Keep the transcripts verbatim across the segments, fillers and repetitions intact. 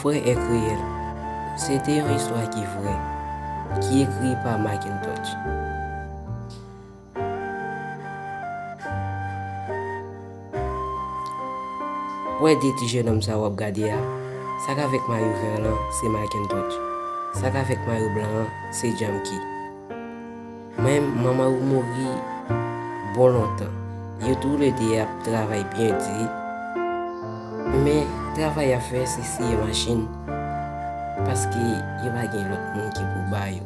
Prè e kriyèl. Se te yon istwa ki vrè, ki ekri pa Mackintosh. Wè de ti jennonm sa w ap gade a, sa k avèk mayo vè lan se Mackintosh, sa k avèk mayo blan an se Djanmky. Men manman yo mouri bon lontan. Yo toulede ap travay byen di. Men travay y ap fè se siye machin, paske yo pa gen lòt moun ki pou ba yo.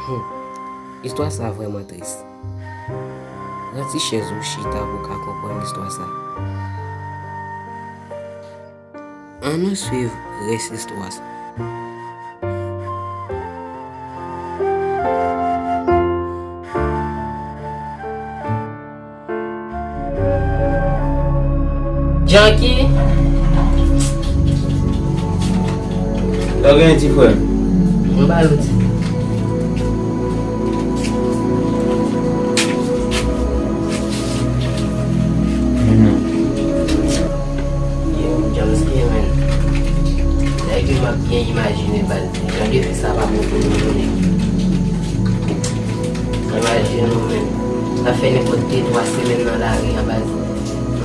Hmm. Istwa sa vrèman tris. Pran ti chèz ou chita pou w ka konprann istwa sa. Ann nou swiv rès istwa sa. Djanmky. Sa w genyen, ti frè m? Mwen ba l ou di. Yo, Djanmky, men. Nèg yo m ap byen imajine, baz. Jan de fi sa pa bon pou nou, men. Imajine nou, men. Sa fè nenpòt de twa semèn nan lari a, baz.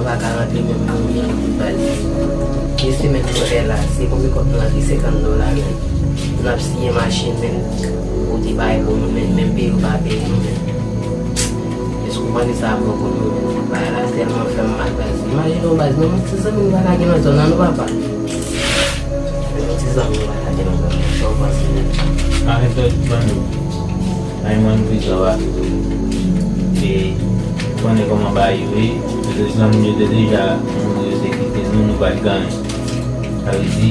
Nou pa ka rantre menm, nou menm, baz. De semèn nou fè la, se konbyen kòb nou rantre? Senkant dola, men. Nou ap siye machin, men. Pou te bay pou nou, men, menm peye yo pa peye nou, men. Èske w panse sa ap bon pou nou menm? Bagay la tèlman fè m mal, baz. Imajine w, baz, menm yon ti zanmi nou pa ka gen nan zòn nan, nou papa. Menm yon ti zanmi nou pa ka gen nan zòn nan. Sa w panse menm? Makenntòch, ban nou. Ay, mwen, m pi sa va. E, ou konnen kòman bagay yo ye. Se te zanmi yo te deja mouri, yo te kite nou, nou pa t gen anyen. Sa vle di,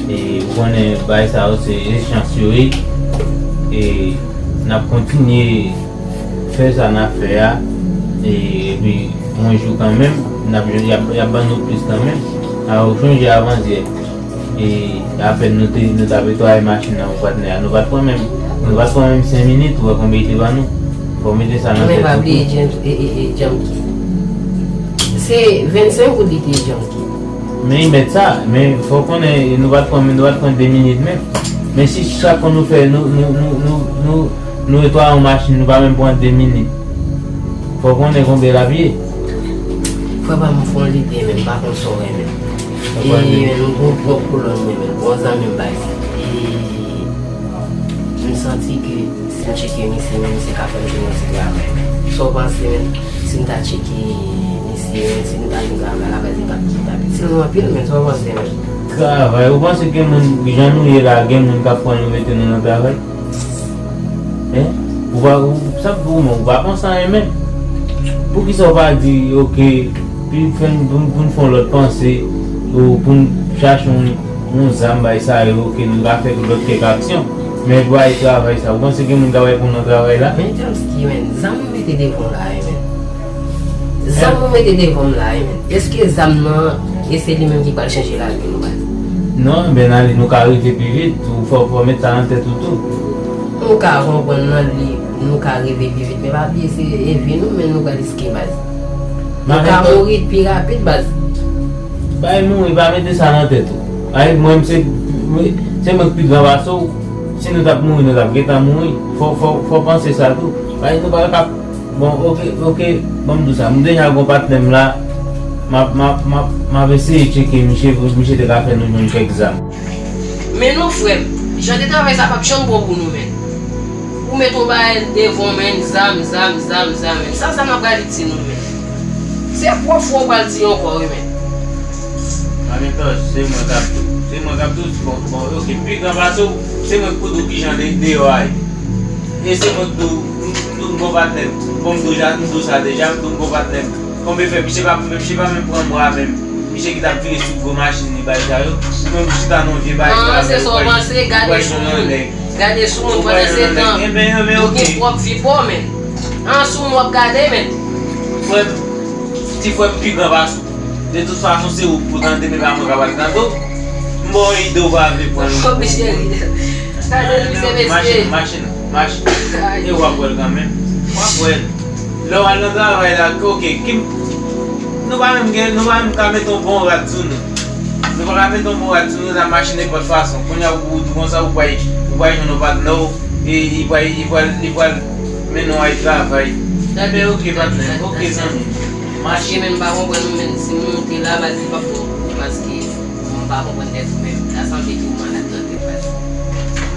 e, ou konnen bagay sa yo se, se chans yo ye. E, n ap kontinye fè sa n ap fè a, e, epi yon jou kanmenm, n ap, y ap, y ap ban nou plis kanmenm. A, ou chonje avantyè, e, apèn nou te, nou t ap netwaye machin nan pou patnè a, nou pa t pran menm, nou pa t pran menm senk minit, ou wè konbyen li te ban nou. Fò w mete sa nan tèt ou tou. Men pa bliye James, e, e, e, Djanmky. Se vennsenk goud li te ye, Djanmky. Men li mèt sa, men fò w konnen, nou pa t pran, nou pa t pran de minit menm. Men si chak fwa nou fè, nou, nou, nou, nou, nou, nou netwaye yon machin, nou pa menm pran de minit. Fò w konnen konbyen l ap ye. Frè pa m, m fè yon lide, men m pa konn sa w wè, men. E, men, m gon, gon kolòn mwen, men, gon zanmi m bay. E, m santi ke si m tcheke misye, men misye ka fè m jwenn yon ti travay. Sa w panse, men, si m ta tcheke misye, men, si m ta jwenn travay la, baz, li t ap, li t ap itil nou anpil, men, sa w panse, men? Travay? Ou panse gen moun, jan nou ye la, gen moun k ap pran nou mete nou nan travay? Hein? Ou pa, ou, sa pou mwen, ou pa panse anyen menm. Poukisa ou pa di, oke, pou n fè, pou n, pou n fè yon lòt panse, ou pou n chache yon, yon zam, bay sa yo, oke, nou ka fè lòt kèk aksyon. Men pou al travay sa, ou panse gen moun k ap reponn nan travay la? Men Djanmky, men, zam ou mete devan w la, men. Zam ou mete devan m la, men. Èske zam nan, e se li menm ki pral chanje lavi nou, baz? Non, Bènali, nou ka rive pi vit, ou fò, fò met sa nan tèt ou tou. Nou ka konprann nan li, nou ka rive pi vit, men pa bliye se e vi nou, men nou pral riske, baz. Nou ka mouri pi rapid, baz. Bay mouri, pa mete sa nan tèt ou. Ay, mwen, se, se mwen ki pi gran pase w. Si nou t ap mouri, nou t ap gentan mouri. Fò, fò, fò panse sa tou. Bay, nou pa ka Bon, oke, oke, ban m di w sa. M deja gon patnè m la. M ap, m ap, m ap, m ap eseye tcheke misye pou misye te ka fè nou jwenn kèk zam. Men non, frè m, jan de travay sa p ap janm bon pou nou, men. Ou met yon bagay devan w, men, zam, zam, zam, zam, men. Sa zam nan pral itil nou, men. Se pwòp fwa w pral tiye ankò, wi, men. Makenntòch, se mwen k ap di w. Se mwen k ap di w, bon, bon, oke, pi gran pase w, se mwen k pou di w kijan de, deyò a ye. E se mwen k di w, m, m di w m gon patnè m. Bon, m di w ja, m di w sa deja, m di w m gon patnè m. Konbyen fè, misye pa, misye pa menm pran mwa menm. Misye ki t ap vire sou gwo machin li bay sa yo. Ou menm ou chita nan yon vye bay sa. Ah, se sa w panse, gade sou moun. Gade sou moun pandan se tan. Ou gen pwòp vi pa w, men. An sou moun w ap gade, men. Frè m, ti frè m pi gran pase w. De tout fason, se ou k pou tande, men pa mwen k ap al tande w. M ba w yon ide, ou pa vle pran l. Oblije ri. Gade misye, mesye. Machin, machin, machin. E w ap wè l kanmenm. W ap wè l. Lè w al nan travay la, oke, ki, Nou pa menm gen, nou pa menm ka mete yon bon rad sou nou. Nou pa ka mete yon bon rad sou nou, n ap mache nenpòt fason. Kounye a, ou, ou konsa, ou pral, ou pral jwenn yon patnè w, e li pral, li pral, li pral mennen w al travay. Ebyen, oke, patnè, oke, zanmi. Mache. Paske menm m pa konprann ou menm, si m moute la, baz, li p ap bon pou ou, paske m pa konprann tèt ou menm. Sa sanble ki ou malad nan tèt, baz.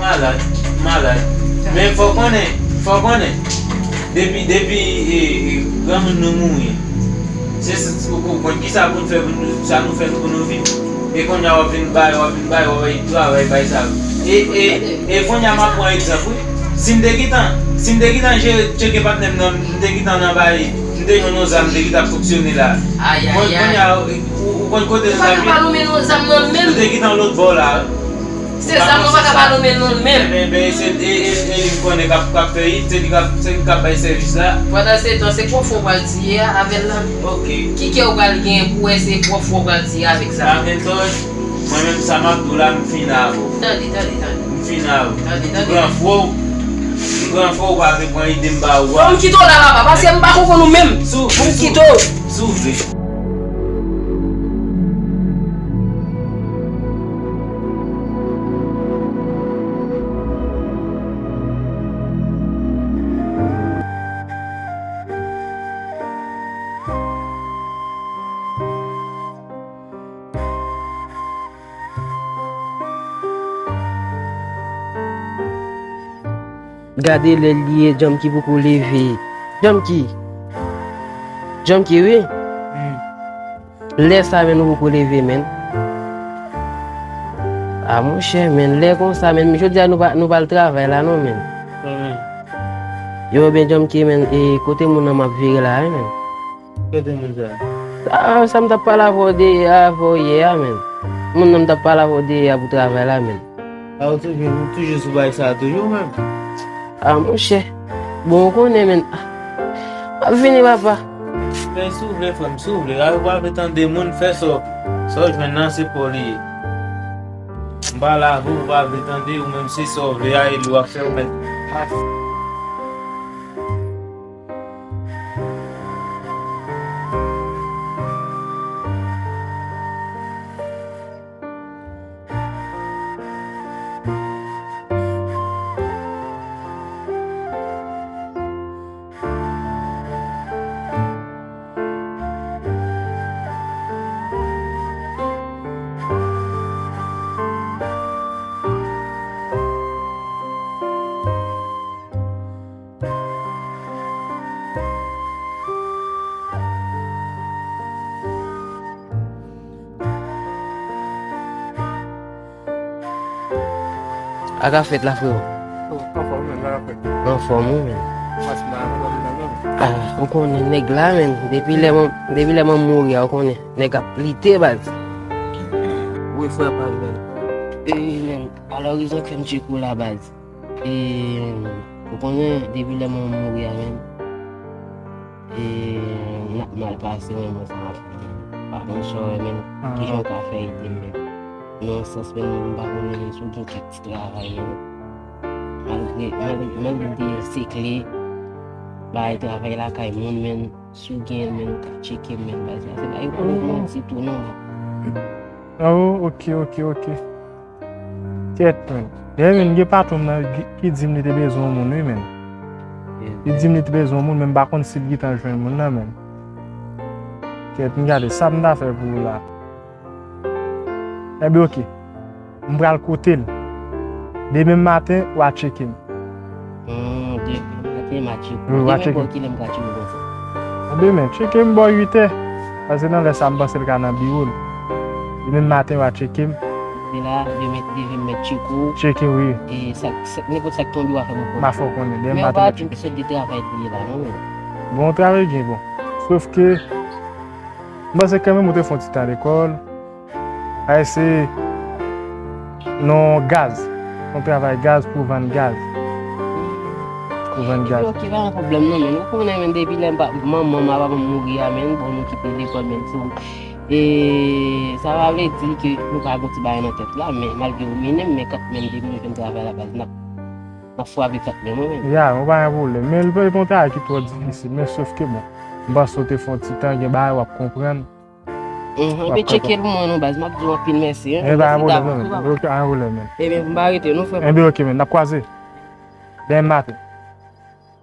Malad, malad. Men fò konnen, fò konnen. Depi, depi, e, e, granmoun nou mouri, se, se, ou, ou konn kisa pou n fè, pou nou, sa nou fè pou nou viv. E kounye a w ap vin bay, w ap vin bay, w ap bay travay, bay sa. E, e, e kounye a m ap pran egzanp, wi. Si m te gentan, si m te gentan jere, tcheke patnè m nan, m te gentan nan bay, m te jwenn yon zam, m te gentan fonksyone la. Kounye a, ou, ou konn kote nou t ap viv? Ou te gentan lòt bò la. Se sa, nou pa ka pa nonmen l non menm. Ebyen, ebyen, se, e, e, e li m konnen k ap, k ap fè it, se li k ap, se li k ap bay sèvis la. Pandan se tan, se pwòf ou pral tiye a avè l la. Oke. Ki kè ou pral gen pou wè se pwòf ou pral tiye avèk sa? Makenton, mwen menm sa m ap di w la, m fini avè w. Tande, tande, tande. M fini avè w. Tande, tande. M pran fò w, m pran fò w pa vle pran ide m ba ou a. Bon, m kite w la, papa, paske m pa konprann ou menm. M kite w. Souvle. Gade lè l ye, Djanmki poko leve. Djanmki. Djanmki, wi. Lè sa menm nou poko leve, menn. A, monchè, menn, lè konsa, menn, jodi a nou pa, nou pa al travay la, non, menn. Yo, ben, Djanmki, menn, e kote moun nan m ap vire la, wi, menn. Kote moun sa? A, sa m t ap pale avè w de, avè w yè a, menn. Moun nan m t ap pale avè w de yè a pou travay la, menn. A, ou toujou, ou toujou sou bagay sa a toujou, menm? A, monchè. Bon, ou konnen, menn. A, m ap vini, papa. Men si w vle, frè m, si w vle. A, ou pa vle tande moun, fè sa w, sa w jwenn nan, se pa w li ye. M pale avè w, ou pa vle tande, ou menm se sa w vle a, e li w ap fè, ou mèt. A ka fèt la, freo? Oh, anfòm, wi, menm, a ka fèt. Anfòm, wi, menm. Mas m pa nan menm nan, non. Ah, ou konnen nèg la, menm. Depi lè mwen, depi lè mwen mouri a, ou konnen. Nèg ap lite, baz. Wi, frè pa m, menm. E, menm, alò, rezon k fè m tcheke w la, baz. E, ou konnen, depi lè mwen mouri a, menm. E, n ap mal pase, men mwen sa m ap fè. Pa konn sa w wè, men, kijan w ka fè ede m, men. Nan sans, men, m pa konnen si w gen kèk ti travay, men. Malgre, malgre, malgre m te ensekle, bay travay lakay moun, men, si w gen, men, ou ka tcheke m, men, baz la. Se pa yon pwoblèm, se tou non, men. Oh, ok, ok, ok. Kèt, menn. Dayè, menn, gen patwon m nan ki, ki di m li te bezwen yon moun, wi, menn. Li di m li te bezwen yon moun, men m pa konn si l gentan jwenn moun nan, menn. Kèt, m gade sa m ta fè pou ou la. Enben, oke. M pral kote l. Demen maten, w a tcheke m. Hmm, demen maten, m a tcheke w. Wi, w a tcheke m. Demen bò kilè m ka tcheke w konsa? Demen, tcheke m bò uit è. Paske nan lè sa, m panse l ka nan biwo l. Demen maten, w a tcheke m. Se la, demen, demen m mèt tcheke w. Tcheke, wi. E sa, sa, nenpòt sa k tonbe, w a fè m konnen. M a fè w konnen. Demen maten, w a tcheke m. Men w pa di m ki sòt de travay li ye la, non, men. Bon, travay gen bon. Sòf ke, m panse kanmenm ou te fè yon ti tan lekòl. Ay, se nan gaz. Yon travay gaz pou vann gaz. Pou vann gaz. Ok, ok, pa gen pwoblèm non, men ou konnen, men depi lè m pa, manman m, papa m mouri a, men bon, nou kite lekòl, men tou. E sa pa vle di ke nou pa gen ti bagay nan tèt la, men malgre ou mennen m, men kanmenm depi nou jwenn travay la, baz, n ap, n ap frape kanmenm, wi, men. Ya, bon, pa gen pwoblèm. Men li pa yon travay ki twò difisil, men sòf ke bon. M panse w te fè yon ti tan, gen bagay w ap konprann. Mhm. Ebyen, tcheke l pou mwen non, baz. M ap di w anpil mèsi, hein. Ebyen, pa gen pwoblèm non, men. Ebyen, ok, pa gen pwoblèm, men. Ebyen, m pa rete non, frè m. Ebyen, ok, men. N ap kwaze. Demen maten.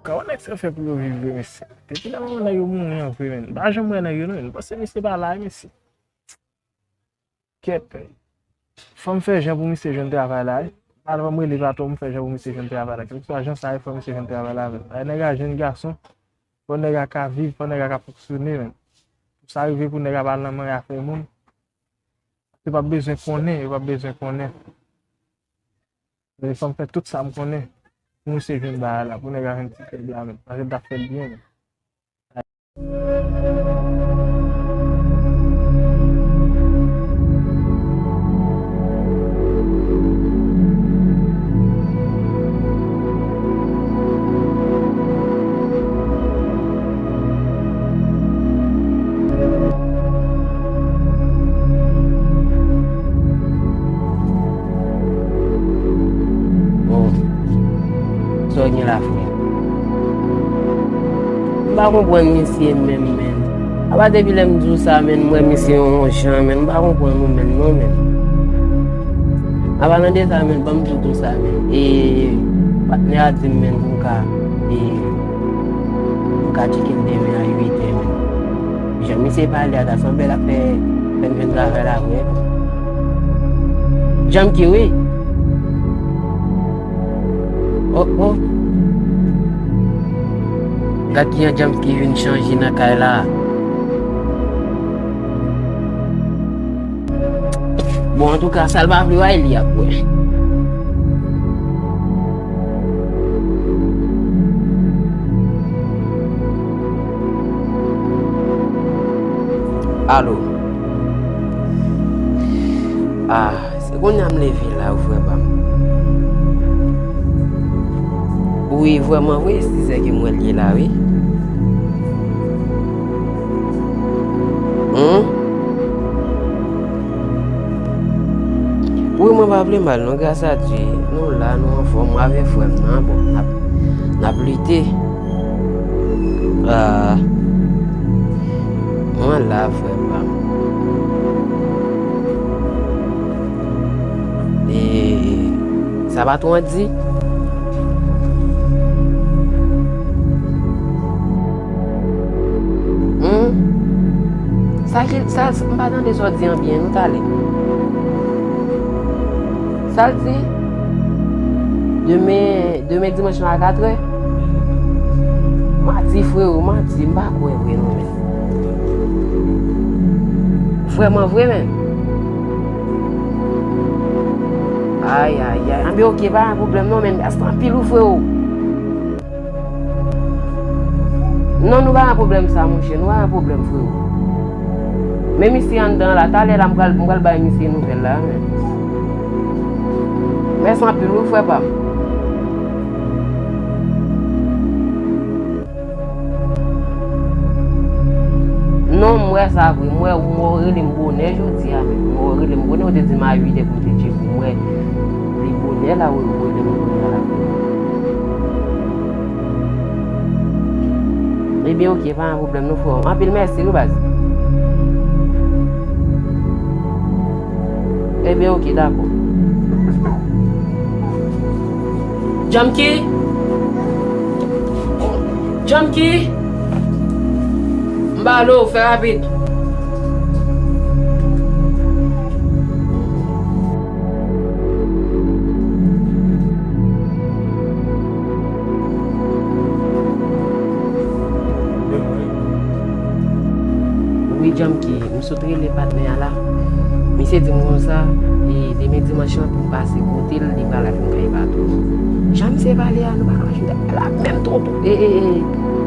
Kòman nèg sa fè pou yo viv vre, mesye? Depi lè manman nèg yo mouri an vre, men. M pa janm wè nèg yo non, men. M panse mesye pa la, mesye. Kèt. Fò m fè jan pou misye jwenn travay la, wi. Al, fò m rele patwon m, fè jan pou misye jwenn travay la. Kèlkeswa jan sa ye, fò misye jwenn travay la avè m. Ay, nèg a jwenn gason, fò nèg a ka viv, fò nèg a ka fonksyone, men. Pou sa rive pou nèg a pa al nan manje afè moun, yo p ap bezwen konnen, yo p ap bezwen konnen. Men fò m fè tout sa m konnen pou misye jwenn bagay la, pou nèg a jwenn ti kèb la, men. Paske m t ap fè l byen, men. Oh. Sa w gen la, frè? M pa konprann misye menm, menm. Apa depi lè m di w sa, menm, m wè misye yon jan, menm, m pa konprann ou menm, non, menm. Apa nan de sa, menm, ban m di w konsa, menm. E, patnè a di m, menm, pou m ka, e, pou m ka tcheke l demen a uit è, menm. Jan misye pale a, ta sanble l ap fè, fè m jwenn travay la vre. Janmky, wi. Oh, oh. Gad kijan Janmky vin chanje nan kay la. Bon, antouka, sa l pa vle a, li ap wè. Alo. Ah, se kounye a m leve la, wi, frè pa m. Wi, vrèman vre, e sizè ke m wè l ye la, wi. Hum? Wi, mwen pa vle mal, non, gras a Dye. Nou la, nou anfòm, mwen avèk frè m nan, bon, n ap, n ap lite. Ah. Mwen la, frè pa m. E, sa pa twò di? Hum? Sa ki, sa, m pa tande sa w di an byen, nou talè. Sa l di? Demen, demen dimanch lan a katrè? Manti, frero, manti, m pa kwè vre, non, men. Vrèman vre, men. Ay, ay, ay. Anben, oke, pa gen pwoblèm, non, men. Mèsi anpil, wi, frero. Non, nou pa gen pwoblèm sa, monchè. Nou pa gen pwoblèm, frero. Men misye anndan la. Talè la, m pral, m pral bay misye nouvèl la, men. Mèsi anpil, wi, frè pa m. Non, m wè sa vre. M wè, m wè w rele m bonè jodi a menm. M wè w rele m bonè, ou te di m a uit è pou m te tcheke w. M wè li bonè la, ou rele m bonè la. Ebyen, oke, pa gen pwoblèm non, frè. Anpil mèsi, wi, baz. Ebyen, oke, dakò. Janmky? Janmky? M ba lo, fè rapid. Wi, Janmky, m sot rele patnè a la. Misye di m konsa, e, demen dimanch lan pou m pase kote l, li pral al jwenn kay patwon. Jan misye pale a, nou pa ka jwenn la menm tonton. E, e, e,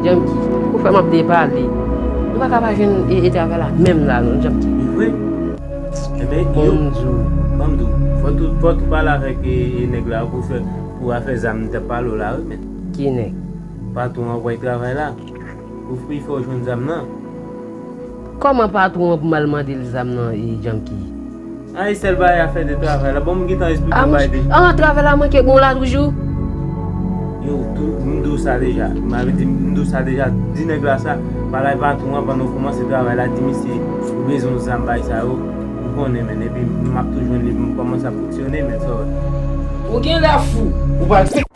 Janmky, ou fè m ap depale. Nou pa ka pa jwenn, e, e, travay la menm la non, Janmky. Li vre? Enben, bon, yo, m di w. Ban m di w, fò tou, fò tou pale avèk, e, e, nèg la pou fè, pou afè zam m t ap pale w la, wi, men. Ki nèg? Patwon an voye travay la. Pou, pou fè w jwenn zam nan. Kòman patwon an pou m al mande l zam nan, e, Janmky? A, e sèl bagay afè de travay la. Bon, m gentan esplike w bagay de. A, travay la manke bon la toujou? Yo, tou, m di w sa deja. M avè di, m di w sa deja. Di nèg la sa, pale ak patwon an pandan w kòmanse travay la, di misye ou bezwen yon zam, bay sa yo. Ou konnen, men, epi m ap tou jwenn li pou m kòmanse ap fonksyone, men sa w wè. Ou gen lè fou. Ou pral fè